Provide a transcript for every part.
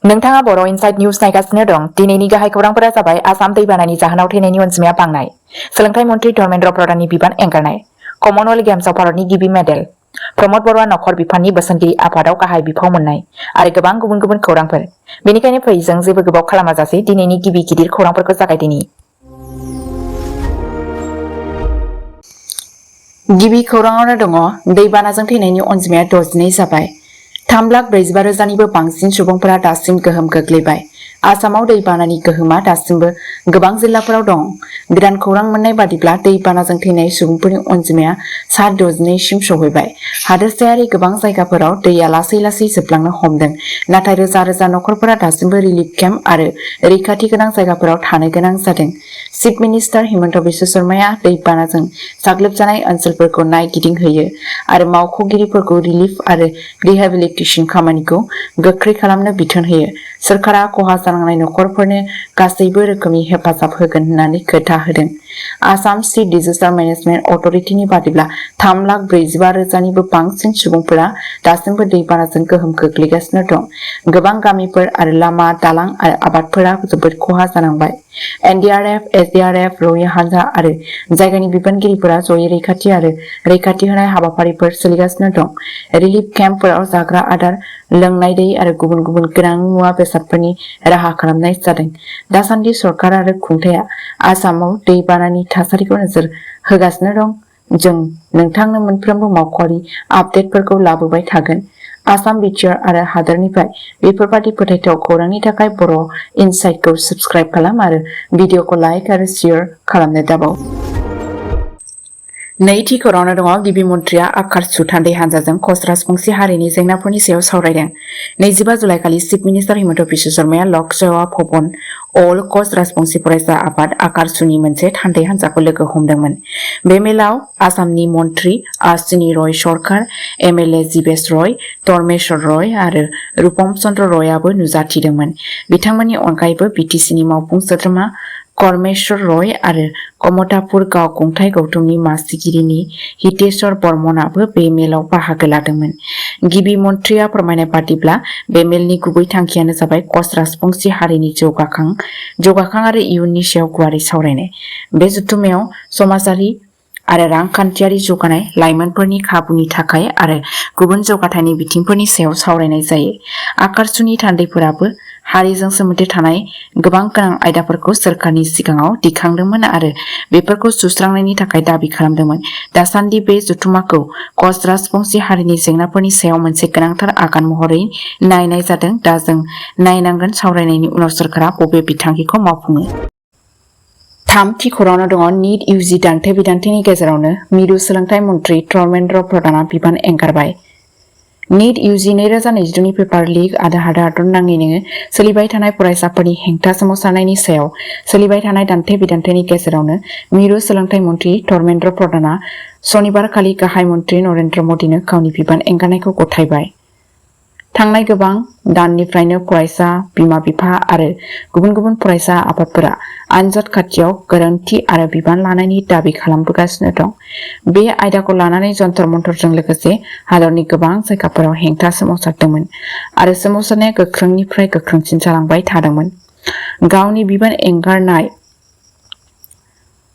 नोंथाङा बर' insight news नायगासिनो दं। दिनैनि गाहाय खौरांफोरा जाबाय आसाम दैबानानि जाहोनाव थैनायनि अनजिमाया बांनाय, सोलोंथाइ मन्थ्रि धर्मेन्द्र प्रधाननि बिबान एंगारनाय, कमनवेल्थ गेम्सआव भारतनि गिबि मेडेल, प्रमोद बर'आ नखर बिफाननि बोसोनगिरि आफादाव गाहाय बिफाव मोननाय आरो गोबां गुबुन गुबुन खौरांफोर। बेनिखायनो फै जों जेबो गोबाव खालामाजासे दिनैनि गिबि गिदिर खौरांफोरखौ जागायदिनि। गिबि खौराङावनो दङ दैबानाजों थैनायनि अनजिमाया 62 जाबाय। 3,45,000निबो बांसिन सुबुंफोरा दासिम गोहोम गोग्लैबाय। आसामाव दैबानानि गोहोमा दासिमबो गोबां जिल्लाफोराव दं। गोदान खौरां मोननाय बादिब्ला दैबानाजों थैनाय सुबुंफोरनि अनजिमाया 62 सिम सौहैबाय। हादोरसायारि गोबां जायगाफोराव दैया लासै लासै जोबलांनो हमदों, नाथाय रोजा रोजा नखरफोरा दासिमबो रिलिफ केम्प आरो रैखाथि गोनां जायगाफोराव थानो गोनां जादों। चिफ मिनिस्टार हिमन्त बिस्व शर्माया दैबानाजों साग्लोबजानाय ओनसोलफोरखौ नायगिदिंहैयो आरो मावख'गिरिफोरखौ रिलिफ आरो रिहेबिलिटेसन खामानिखौ गोख्रै खालामनो बिथोन होयो। सोरखारा खहा जानांनाय नखरफोरनो गासैबो रोखोमनि हेफाजाब होगोन होननानै खोथा होदों। आसाम स्टेट डिजास्टार मेनेजमेन्ट अथ'रिटिनि बादिब्ला 3,45,000निबो बांसिन सुबुंफोरा दासिमबो दैबानाजों गोहोम गोग्लैगासिनो दं। गोबां गामिफोर आरो लामा, दालां आरो आबादफोरा जोबोद खहा जानांबाय। एनडीआरएफ, एसडीआरएफ, रौनिया हानजा आरो जायगानि बिबानगिरिफोरा जयै रैखाथि होनाय हाबाफारिफोर सोलिगासिनो दं। रिलिफ केम्पफोराव जाग्रा आदार, लोंनाय दै आरो गुबुन गुबुन गोनां मुवा बेसादफोरनि राहा खालामनाय जादों। दासान्दि सरकार आरो खुंथायआ आसामाव दैबानानि थासारिखौ नोजोर होगासिनो दं। जों नोंथांनो मोनफ्रोमबो मावख'आरि आपडेटफोरखौ लाबोबाय थागोन। आसाम, BTR आरो हादोरनिफ्राय बेफोरबादि फोथायथाव खौरांनि थाखाय बर' इनसाइटखौ साबस्क्राइब खालाम आरो भिडिअखौ लाइक आरो शेयार खालामनो दाबाव। नैथि खौराङावनो दङ गिबि मन्थ्रिया आखारसु थान्दै हानजाजों कच राजबंशी हारिनि जेंनाफोरनि सायाव सावरायदों। 25 जुलाइखालि चिफ मिनिस्टार हिमन्त बिस्व शर्माया लक सेवा भवन अल कच राजबंशी फरायसा आफाद आखारसुनि मोनसे थान्दै हानजाखौ लोगो हमदोंमोन। बे मेलाव आसामनि मन्थ्रि आश्विनी रय सरकार, MLA जीवेश रय, धर्मेश्वर रय आरो रूपम चन्द्र रयआबो नुजाथिदोंमोन। बिथांमोननि अनगायैबो BTCनि मावफुं सोद्रोमा करमेश्वर रय आरो कमतापुर गाव खुंथाय गौथुमनि मासिगिरिनि हितेश्वर बर्मनआबो बे मेलाव बाहागो लादोंमोन। गिबि मन्थ्रिया फोरमायनाय बादिब्ला बे मेलनि गुबै थांखियानो जाबाय कच राजबंशी हारिनि जौगाखां आरो इयुननि सायाव गुवारै सावरायनाय। बे जथुम्मायाव समाजारि आरो रांखान्थियारि जौगानाय, लाइमोनफोरनि खाबुनि थाखाय आरो गुबुन जौगाथायनि बिथिंफोरनि सायाव सावरायनाय जायो। आखारसुनि थान्दैफोराबो हारिजों सोमोन्दो थानाय गोबां गोनां आयदाफोरखौ सोरखारनि सिगाङाव दिखांदोंमोन आरो बेफोरखौ सुस्रांनायनि थाखाय दाबि खालामदोंमोन। दासान्दि बे जथुम्माखौ कच राजबंशी हारिनि जेंनाफोरनि सायाव मोनसे गोनांथार आगान महरै नायनाय जादों। दा जों नायनांगोन सावरायनायनि उनाव सोरखारा बबे बिथांखिखौ मावफुङो। थामथि खौराङावनो दङ नीट UG दान्थे-बिदान्थेनि गेजेरावनो मिरु सोलोंथाइ मन्थ्रि धर्मेन्द्र प्रधानआ बिबान एंगारबाय। नीट UG 2022नि पेपार लिक आरो हादर नाङैनो सोलिबाय थानाय फरायसाफोरनि हेंथा सोमावसारनायनि सायाव सोलिबाय थानाय दान्थे-बिदान्थेनि गेजेरावनो मिरु सोलोंथाइ मन्थ्रि धर्मेन्द्र प्रधानआ सनिबारखालि गाहाय मन्थ्रि नरेन्द्र मदिनो गावनि बिबान एंगारनायखौ गथायबाय। थांनाय गोबां दाननिफ्रायनो फरायसा, बिमा-बिफा आरो गुबुन गुबुन फरायसा आफादफोरा आनजाद खाथियाव गोरोन्थि आरो बिबान लानायनि दाबि खालामबोगासिनो दं। बे आयदाखौ लानानै जन्तर मन्तरजों लोगोसे हादरनि गोबां जायगाफोराव हेंथा सोमावसारदोंमोन आरो सोमावसारनाया गोख्रोंनिफ्राय गोख्रोंसिन जालांबाय थादोंमोन। गावनि बिबान एंगारनाय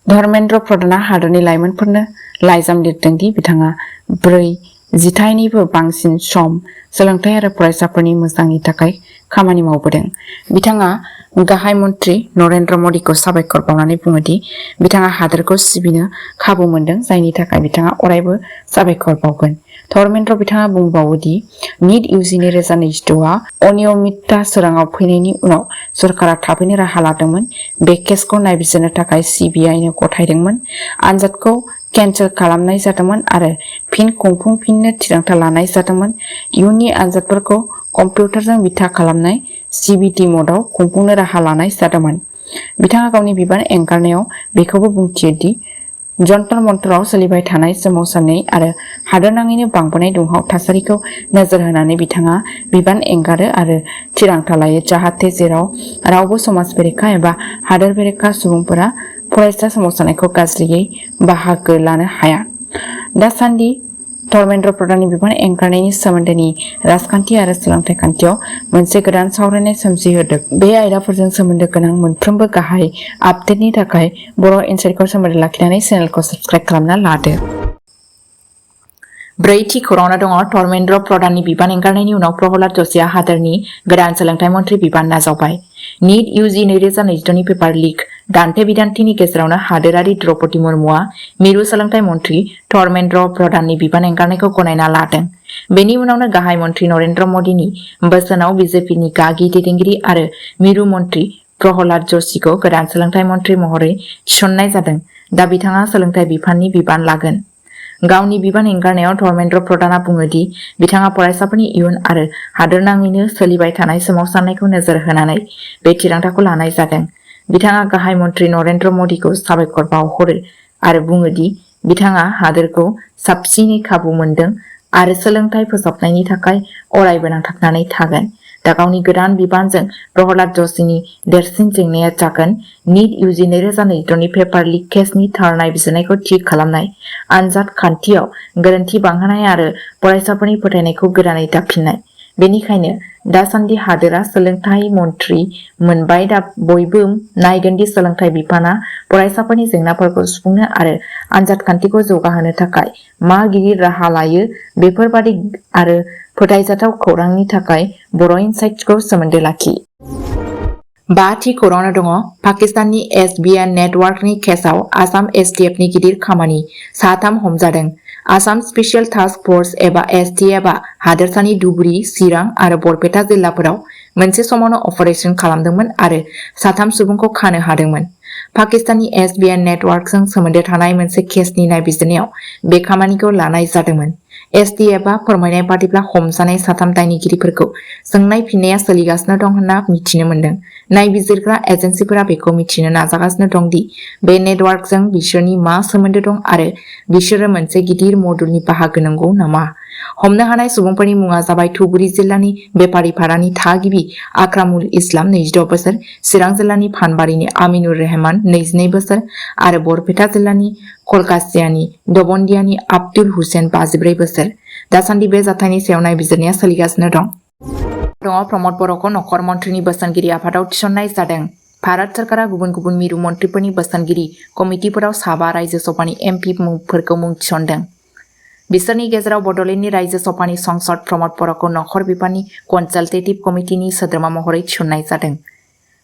धर्मेन्द्र प्रधानआ हादरनि लाइमोनफोरनो लाइजाम लिरदों दि बिथाङा 4 जिथाइनिबो बांसिन सम सोलोंथाइ आरो फरायसाफोरनि मोजांनि थाखाय खामानि मावबोदों। बिथाङा गाहाय मन्थ्रि नरेन्द्र मदिखौ साबायखर बावनानै बुङो दि बिथाङा हादोरखौ सिबिनो खाबु मोनदों, जायनि थाखाय बिथाङा अरायबो साबायखर बावगोन। धर्मेन्द्र बिथाङा बुंबावो दि नीट UG 2022आ अनियमितता सोराङाव फैनायनि उनाव सरकारा थाबैनो राहा लादोंमोन। बे केसखौ नायबिजिरनो थाखाय CBIनो गथायदोंमोन। आनजादखौ केन्सेल खालामनाय जादोंमोन आरो फिन खुंफुंफिननो थिरांथा लानाय जादोंमोन। इयुननि आनजादफोरखौ कम्पिउटारजों बिथा खालामनाय CBT मडआव खुंफुंनो राहा लानाय जादोंमोन। बिथाङा गावनि बिबान एंगारनायाव बेखौबो बुंथियो दि जन्तर मन्तराव सोलिबाय थानाय सोमावसारनाय आरो हादोरनाङैनो बांबोनाय दुंहाव थासारिखौ नोजोर होनानै बिथाङा बिबान एंगारो आरो थिरांथा लायो जाहाथे जेराव रावबो समाज बेरेखा एबा हादोर बेरेखा सुबुंफोरा फरायसा सोमावसारनायखौ गाज्रियै बाहागो लानो हाया। दासान्दि धर्मेन्द्र प्रधाननि बिबान एंगारनायनि सोमोन्दोनि राजखान्थि आरो सोलोंथाइ खान्थियाव मोनसे गोदान सावरायनाय सोमजिहोदों। बे आयदाफोरजों सोमोन्दो गोनां मोनफ्रोमबो गाहाय आपडेटनि थाखाय बर' इनसाइटखौ सोमोन्दो लाखिनानै चेनेलखौ साबस्क्राइब खालामना लादो। ब्रैथि खौराङाव दङ धर्मेन्द्र प्रधाननि बिबान एंगारनायनि उनाव प्रहलाद जशिया हादोरनि गोदान सोलोंथाइ मन्थ्रि बिबान नाजावबाय। नीट इउजि 2022 पेपार लिक दान्थे बिदान्थेनि गेजेरावनो हादोरारि द्रौपदी मुर्मुआ मिरु सोलोंथाइ मन्थ्रि धर्मेन्द्र प्रधाननि बिबान एंगारनायखौ गनायना लादों। बेनि उनावनो गाहाय मन्थ्रि नरेन्द्र मदिनि बोसोनाव बिजेपिनि गागि दैदेनगिरि आरो मिरु मन्थ्रि प्रहलाद जशिखौ गोदान सोलोंथाइ मन्थ्रि महरै थिसननाय जादों। दा बिथाङा सोलोंथाइ बिफाननि बिबान लागोन। गावनि बिबान एंगारनायाव धर्मेन्द्र प्रधानआ बुङो दि बिथाङा फरायसाफोरनि इयुन आरो हादोरनाङैनो सोलिबाय थानाय सोमावसारनायखौ नोजोर होनानै बे थिरांथाखौ लानाय जादों। बिथाङा गाहाय मन्थ्रि नरेन्द्र मदिखौ साबायखर बावहरो आरो बुङो दि बिथाङा हादोरखौ साबसिनै खाबु मोनदों आरो सोलोंथाइ फोसाबनायनि थाखाय अरायबो नांथाबनानै थागोन। दा गावनि गोदान बिबानजों प्रहलाद जशिनि देरसिन जेंनाया जागोन नीट इउजि 2022 पेपार लिक केसनि थार नायबिजिरनायखौ थि खालामनाय, आनजाद खान्थियाव गोरोन्थि बांहोनाय आरो फरायसाफोरनि फोथायनायखौ गोदानै दाफिननाय। बेनिखायनो दासान्दि हादोरा सोलोंथाइ मन्थ्रि मोनबाय। दा बयबो नायगोन दि सोलोंथाइ बिफाना फरायसाफोरनि जेंनाफोरखौ सुफुंनो आरो आनजाद खान्थिखौ जौगाहोनो थाखाय मा गिदिर राहा लायो। बेफोरबादि आरो फोथायजाथाव खौरांनि थाखाय बर' इनसाइटखौ सोमोन्दो लाखि। बाथि खौराङाव दङ पाकिस्ताननि SBN नेटवर्कनि केसआव आसाम STFनि गिदिर खामानि, 3 हमजादों। आसाम स्पेसियेल टास्क फर्स एबा STFआ हादोरसानि धुबुरी, चिरां आरो बरपेटा जिल्लाफोराव मोनसे समावनो अपारेशन खालामदोंमोन आरो 3 सुबुंखौ खानो हादोंमोन। पाकिस्ताननि SBN नेटवर्कजों सोमोन्दो थानाय मोनसे केसनि नायबिजिरनायाव बे खामानिखौ लानाय जादोंमोन। STFआ फोरमायनाय बादिब्ला हमजानाय 3 दायनिगिरिफोरखौ सोंनाय फिननाया सोलिगासिनो दं होनना मिथिनो मोन्दों। नायबिजिरग्रा एजेन्सिफोरा बेखौ मिथिनो नाजागासिनो दं दि बे नेटवर्कजों बिसोरनि मा सोमोन्दो दं आरो बिसोरो मोनसे गिदिर मदुलनि बाहागो नंगौ नामा। हमनो हानाय सुबुंफोरनि मुङा जाबाय धुबुरी जिल्लानि बेपारिपारानि थागिबि आक्रामुल इस्लाम 22 बोसोर, चिरां जिल्लानि फानबारिनि आमिनुर रहमान 22 बोसोर आरो बरपेटा जिल्लानि कलकासियानि दबनदियानि आब्दुल हुसेन 54 बोसोर। दासान्दि बे जाथायनि सायाव नायबिजिरनाया सोलिगासिनो दं। प्रमद बर'खौ नखर मन्थ्रिनि बोसोनगिरि आफादाव थिसननाय जादों। भारत सरकारा गुबुन गुबुन मिरु मन्थ्रिफोरनि बोसोनगिरि कमिटिफोराव 7 रायजो सभानि MP फोरखौ मुं थिसनदों। बिसोरनि गेजेराव बड'लेण्डनि रायजो सभानि संसद प्रमद बर'खौ नखर बिफाननि कनसाल्टेटिभ कमिटिनि सोद्रोमा महरै थिसननाय जादों।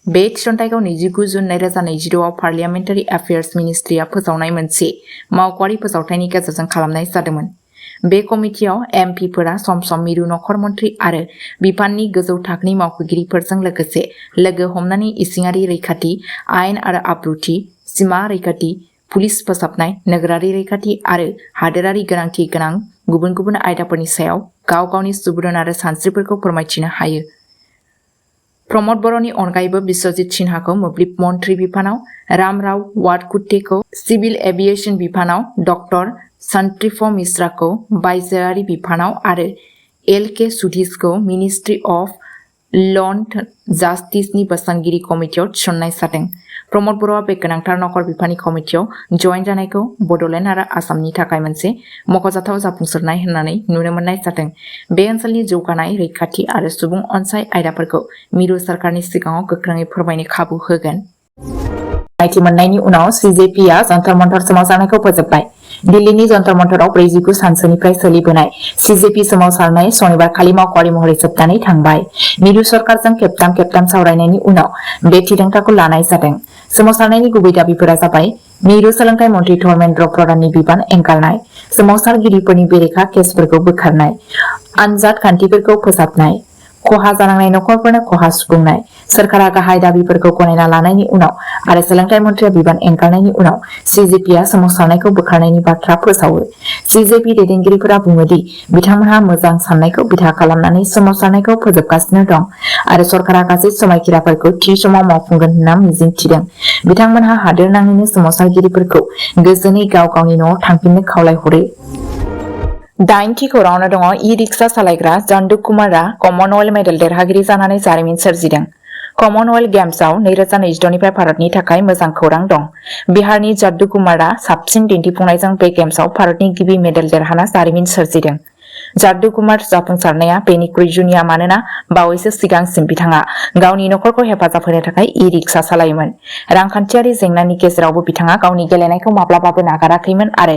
बे थिसनथायखौ 29 जुन 2026 आव पार्लियामेन्टारि एफेयार्स मिनिस्ट्रिया फोसावनाय मोनसे मावख'आरि फोसावथायनि गेजेरजों खालामनाय जादोंमोन। बे कमिटियाव MP फोरा सम सम मिरु नखर मन्थ्रि आरो बिफाननि गोजौ थाखोनि मावख'गिरिफोरजों लोगोसे लोगो हमनानै इसिङारि रैखाथि, आयेन आरो आब्रुथि, सिमा रैखाथि, पुलिस फोसाबनाय, नोगोरारि रैखाथि आरो हादोरारि गोनांथि गोनां गुबुन गुबुन आयदाफोरनि सायाव गाव गावनि सुबुरुन आरो सानस्रिफोरखौ फोरमायथिनो हायो। प्रमद बर'नि अनगायैबो बिश्वजित सिन्हाखौ मोब्लिब मन्थ्रि बिफानाव, रामराव वाडकुटेखौ सिभिल एभिएशन बिफानाव, डक्टर सन्ट्रिफ मिश्राखौ बायजोआरि बिफानाव आरो LK सुधीसखौ मिनिस्ट्रि अफ लन्ड जास्टिसनि बोसोनगिरि कमिटियाव थिसननाय जादों। प्रमद बर'आ बे गोनांथार नखर बिफाननि कमिटियाव जयेन जानायखौ बड'लेण्ड आरो आसामनि थाखाय मोनसे मख'जाथाव जाफुंसारनाय होननानै नुनो मोननाय जादों। बे ओनसोलनि जौगानाय, रैखाथि आरो सुबुं अनसाय आयदाफोरखौ मिरु सरकारनि सिगाङाव गोख्रोङै फोरमायनो खाबु होगोन। गनायथि मोननायनि उनाव CJPआ जन्तर मन्तर सोमावसारनायखौ फोजोबबाय। दिल्लीनि जन्तर मन्तराव 49 सानसोनिफ्राय सोलिबोनाय CJP सोमावसारनाय सनिबारखालि मावख'आरि महरै जोबनानै थांबाय। मिरु सरकारजों खेबथाम सावरायनायनि उनाव बे थिरांथाखौ लानाय जादों। सोमावसारनायनि गुबै दाबिफोरा जाबाय मिरु सोलोंथाइ मन्थ्रि धर्मेन्द्र प्रधाननि बिबान एंगारनाय, सोमावसारगिरिफोरनि बेरेखा केसफोरखौ बोखारनाय, आनजाद खान्थिफोरखौ फोसाबनाय, खहा जानांनाय नखरफोरनो खहा सुफुंनाय, सोरखारा गाहाय दाबिफोरखौ गनायना लानायनि उनाव आरो सोलोंथाइ मन्थ्रिया बिबान एंगारनायनि उनाव CJPआ सोमावसारनायखौ बोखारनायनि बाथ्रा फोसावो। CJP दैदेनगिरिफोरा बुङो दि बिथांमोनहा मोजां साननायखौ बिथा खालामनानै सोमावसारनायखौ फोजोबगासिनो दं आरो सरकारा गासै समायखिराफोरखौ थि समाव मावफुंगोन होनना मिजिंथिदों। बिथांमोनहा हादोरनाङैनो सोमावसारगिरिफोरखौ गोजोनै गाव गावनि न'आव थांफिननो खावलायहरो। 8थि खौराङावनो दङ इ-रिक्सा सालायग्रा जन्डु कुमारआ कमनवेल्थ मेडेल देरहागिरि जानानै जारिमिन सोरजिदों। कमनवेल्थ गेम्सआव 2026निफ्राय भारतनि थाखाय मोजां खौरां दं। बिहारनि जादु कुमारआ साबसिन दिन्थिफुंनायजों बे गेम्सआव भारतनि गिबि मेडेल देरहाना जारिमिन सोरजिदों। जादु कुमार जाफुंसारनाया बेनिख्रुइ जुनिया मानोना बावैसो सिगांसिम बिथाङा गावनि नखरखौ हेफाजाब होनो थाखाय ई-रिक्शा सालायोमोन। रांखान्थियारि जेंनानि गेजेरावबो बिथाङा गावनि गेलेनायखौ माब्लाबाबो नागाराखैमोन आरो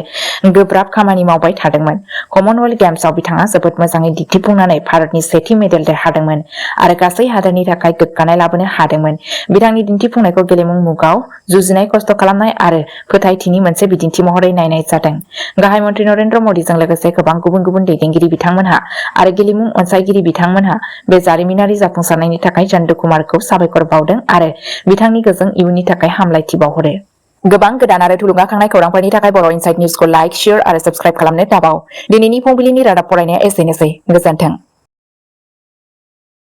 गोब्राब खामानि मावबाय थादोंमोन। कमनवेल्थ गेम्सआव बिथाङा जोबोद मोजाङै दिन्थिफुंनानै भारतनि सेथि मेडेल देरहादोंमोन आरो गासै हादोरनि थाखाय गोग्गानाय लाबोनो हादोंमोन। बिथांनि दिन्थिफुंनायखौ गेलेमु मुगाव जुजिनाय, खस्थ' खालामनाय आरो फोथायथिनि मोनसे बिदिन्थि महरै नायनाय जादों। गाहाय मन्त्रि नरेन्द्र मदिजों लोगोसे गोबां गुबुन दैदेनगिरि बिथांमोनहा आरो गेलेमु अनसायगिरि बिथांमोनहा बे जारिमिनारि जाफुंसारनायनि थाखाय जादु कुमारखौ साबायखर बावदों आरो बिथांनि गोजों इयुननि थाखाय हामलायथि बावहरो। गोबां गोदान आरो थुलुंगाखांनाय खौरांफोरनि थाखाय बर' इनसाइट निउसखौ लाइक, शेयार आरो साबस्क्राइब खालामनो दाबाव। दिनैनि फुंबिलिनि रादाब फरायनाया एसेनोसै। गोजोन्थों।